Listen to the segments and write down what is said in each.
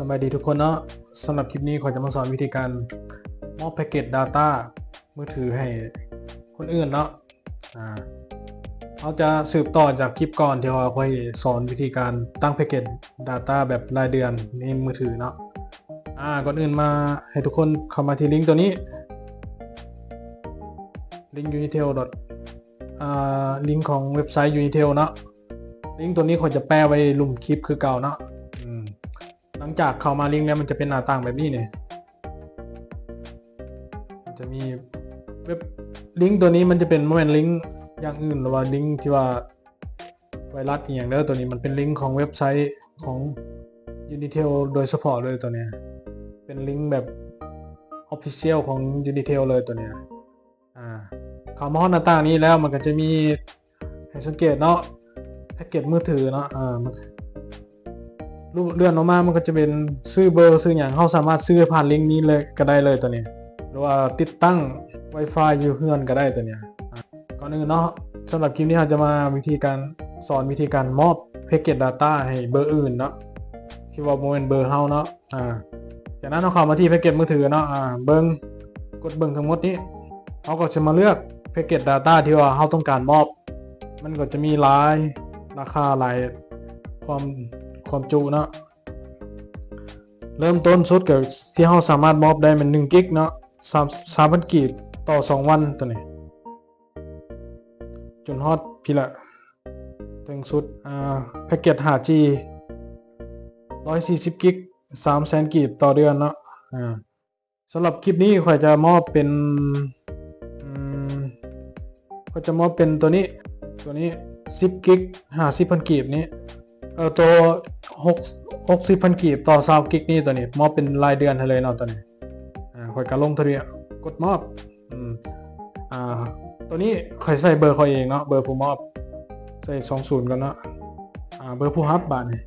ສະບາຍດີທຸກຄົນເນາະ, ສຳລັບຄລິບນີ້ຂ້ອຍຈະມາສອນວິທີການມອບແພັກເກັດດາຕ້າມືຖືໃຫ້ຄົນອື່ນເນາະ. ອາ ເຮົາຈະສືບຕໍ່ຈາກຄລິບກ່ອນທີ່ວ່າຂ້ອຍສອນວິທີການຕັ້ງແພັກເກັດດາຕ້າແບບລາຍເດືອນໃນມືຖືເນາະ. ອາ ກ່ອນອື່ນມາໃຫ້ທຸກຄົນເຂົ້າມາທີ່ລິງໂຕນີ້ ລິງຢູນິເທວ ອາ ລິງຂອງເວັບໄຊຢູນິເທວເນາະ. ລິງໂຕນີ້ຂ້ອຍຈະແປະໄວ້ລຸ່ມຄລິບຄືເກົ່າເນາະ. ອືມ ຫຼັງຈາກເຂົ້າມາລິງແລ້ວ ມັນຈະເປັນໜ້າຕ່າງແບບນີ້ນີ້. ມັນຈະມີເວັບ ລິງໂຕນີ້ມັນຈະເປັນ ບໍ່ແມ່ນລິງຢ່າງອື່ນ ຫຼືວ່າລິງທີ່ວ່າໄວຣັສອີ່ຫຍັງເດີ. ໂຕນີ້ມັນເປັນລິງຂອງເວັບໄຊຂອງຢູນິເທວໂດຍສະເພາະເລີຍ. ໂຕນີ້ເປັນລິງແບບອອບຟິຊຽວຂອງຢູນິເທວເລີຍໂຕນີ້. ອາ ເຂົ້າມາຮອດໜ້າຕ່າງນີ້ແລ້ວ ມັນກໍຈະມີໃຫ້ສັງເກດເນາະ ແພັກເກັດມືຖືເນາະ. ອາ ເລື່ອນອອກມາ ມັນກໍຈະເປັນຊື້ເບີຊື້ຫຍັງ ເຮົາສາມາດຊື້ຜ່ານລິງນີ້ເລີຍກໍໄດ້ເລີຍໂຕນີ້ ຫຼືວ່າຕິດຕັ້ງໄວຟາຍຢູ່ເຮືອນກໍໄດ້ໂຕນີ້. ອາ ກ່ອນອື່ນເນາະ ສຳລັບຄລິບນີ້ເຮົາຈະມາວິທີການ ສອນວິທີການມອບແພັກເກັດດາຕ້າໃຫ້ເບີອື່ນເນາະ ທີ່ວ່າບໍ່ແມ່ນເບີເຮົາເນາະ. ອາ ຈາກນັ້ນເຮົາເຂົ້າມາທີ່ແພັກເກັດມືຖືເນາະ. ອາ ເບິ່ງ ກົດເບິ່ງທັງໝົດນີ້ ເຮົາກໍຈະມາເລືອກແພັກເກັດດາຕ້າທີ່ວ່າເຮົາຕ້ອງການມອບ. ມັນກໍຈະມີຫຼາຍລາຄາ ຫຼາຍຄວາມ ຄວາມຈຸເນາະ. ເລີ່ມຕົ້ນສຸດກໍທີ່ເຮົາສາມາດມອບໄດ້ແມ່ນໜຶ່ງກິກເນາະ ສາມ ສາມພັນກີບຕໍ່ສອງວັນໂຕນີ້ ຈົນຮອດພີ້ລະ ເຖິງສຸດ. ອາ ແພັກເກັດຫ້າຈີ ຮ້ອຍສີ່ສິບກິກ ສາມແສນກີບຕໍ່ເດືອນເນາະ. ອາ ສຳລັບຄລິບນີ້ຂ້ອຍຈະມອບເປັນ ອືມ ຂ້ອຍຈະມອບເປັນໂຕນີ້ ໂຕນີ້ສິບກິກ ຫ້າສິບພັນກີບນີ້ ເອີ ໂຕຫົກ ຫົກສິບພັນກີບຕໍ່ຊາວກິກນີ້ ໂຕນີ້ມອບເປັນລາຍເດືອນໃຫ້ເລີຍເນາະ. ໂຕນີ້ ອາ ຂ້ອຍກໍລົງທະບຽນ ກົດມອບ. ອືມ ອາ ໂຕນີ້ຂ້ອຍໃສ່ເບີຂ້ອຍເອງເນາະ ເບີຜູ້ມອບ ໃສ່ສອງສູນກ່ອນເນາະ. ອາ ເບີຜູ້ຮັບ ບາດນີ້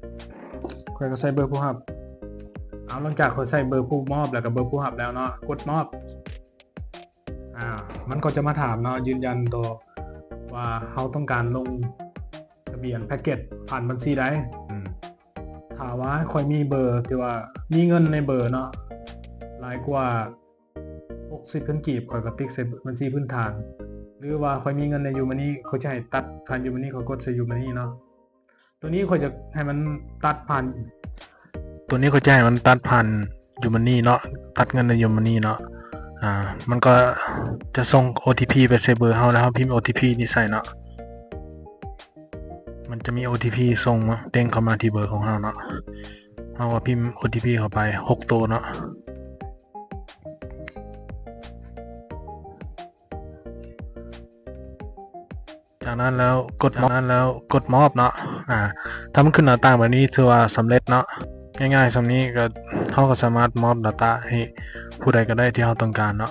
ຂ້ອຍກໍໃສ່ເບີຜູ້ຮັບ. ເອົາ ຫຼັງຈາກຂ້ອຍໃສ່ເບີຜູ້ມອບ ແລ້ວກໍເບີຜູ້ຮັບແລ້ວເນາະ ກົດມອບ. ອາ ມັນກໍຈະມາຖາມເນາະ ຢືນຢັນໂຕວ່າເຮົາຕ້ອງການລົງທະບຽນແພັກເກັດຜ່ານບັນຊີໃດ. ອືມ ຖ້າວ່າຂ້ອຍມີເບີທີ່ວ່າມີເງິນໃນເບີເນາະ ຫຼາຍກວ່າຫົກສິບພັນກີບ ຂ້ອຍກໍຕິກໃສ່ບັນຊີພື້ນຖານ ຫຼືວ່າຂ້ອຍມີເງິນໃນຢູມັນນີ ຂ້ອຍຈະໃຫ້ຕັດຜ່ານຢູມັນນີ ຂ້ອຍກົດໃສ່ຢູມັນນີເນາະ. ໂຕນີ້ຂ້ອຍຈະໃຫ້ມັນຕັດຜ່ານ ໂຕນີ້ຂ້ອຍຈະໃຫ້ມັນຕັດຜ່ານຢູມັນນີເນາະ ຕັດເງິນໃນຢູມັນນີເນາະ. ອາ ມັນກໍຈະສົ່ງໂອທີພີໄປໃສ່ເບີເຮົາ ແລ້ວເຮົາພິມໂອທີພີນີ້ໃສ່ເນາະ. ມັນຈະມີໂອທີພີສົ່ງມາ ເດ້ງເຂົ້າມາທີ່ເບີຂອງເຮົາເນາະ. ເຮົາກໍພິມໂອທີພີເຂົ້າໄປຫົກໂຕເນາະ. ຈາກນັ້ນແລ້ວກົດມອບ ຈາກນັ້ນແລ້ວກົດມອບເນາະ. ອາ ຖ້າມັນຂຶ້ນໜ້າຕ່າງແບບນີ້ຖືວ່າສຳເລັດເນາະ. ງ່າຍໆສ່ຳນີ້ກໍ ເຮົາກໍສາມາດມອບດາຕ້າໃຫ້ຜູ້ໃດກໍໄດ້ທີ່ເຮົາຕ້ອງການເນາະ.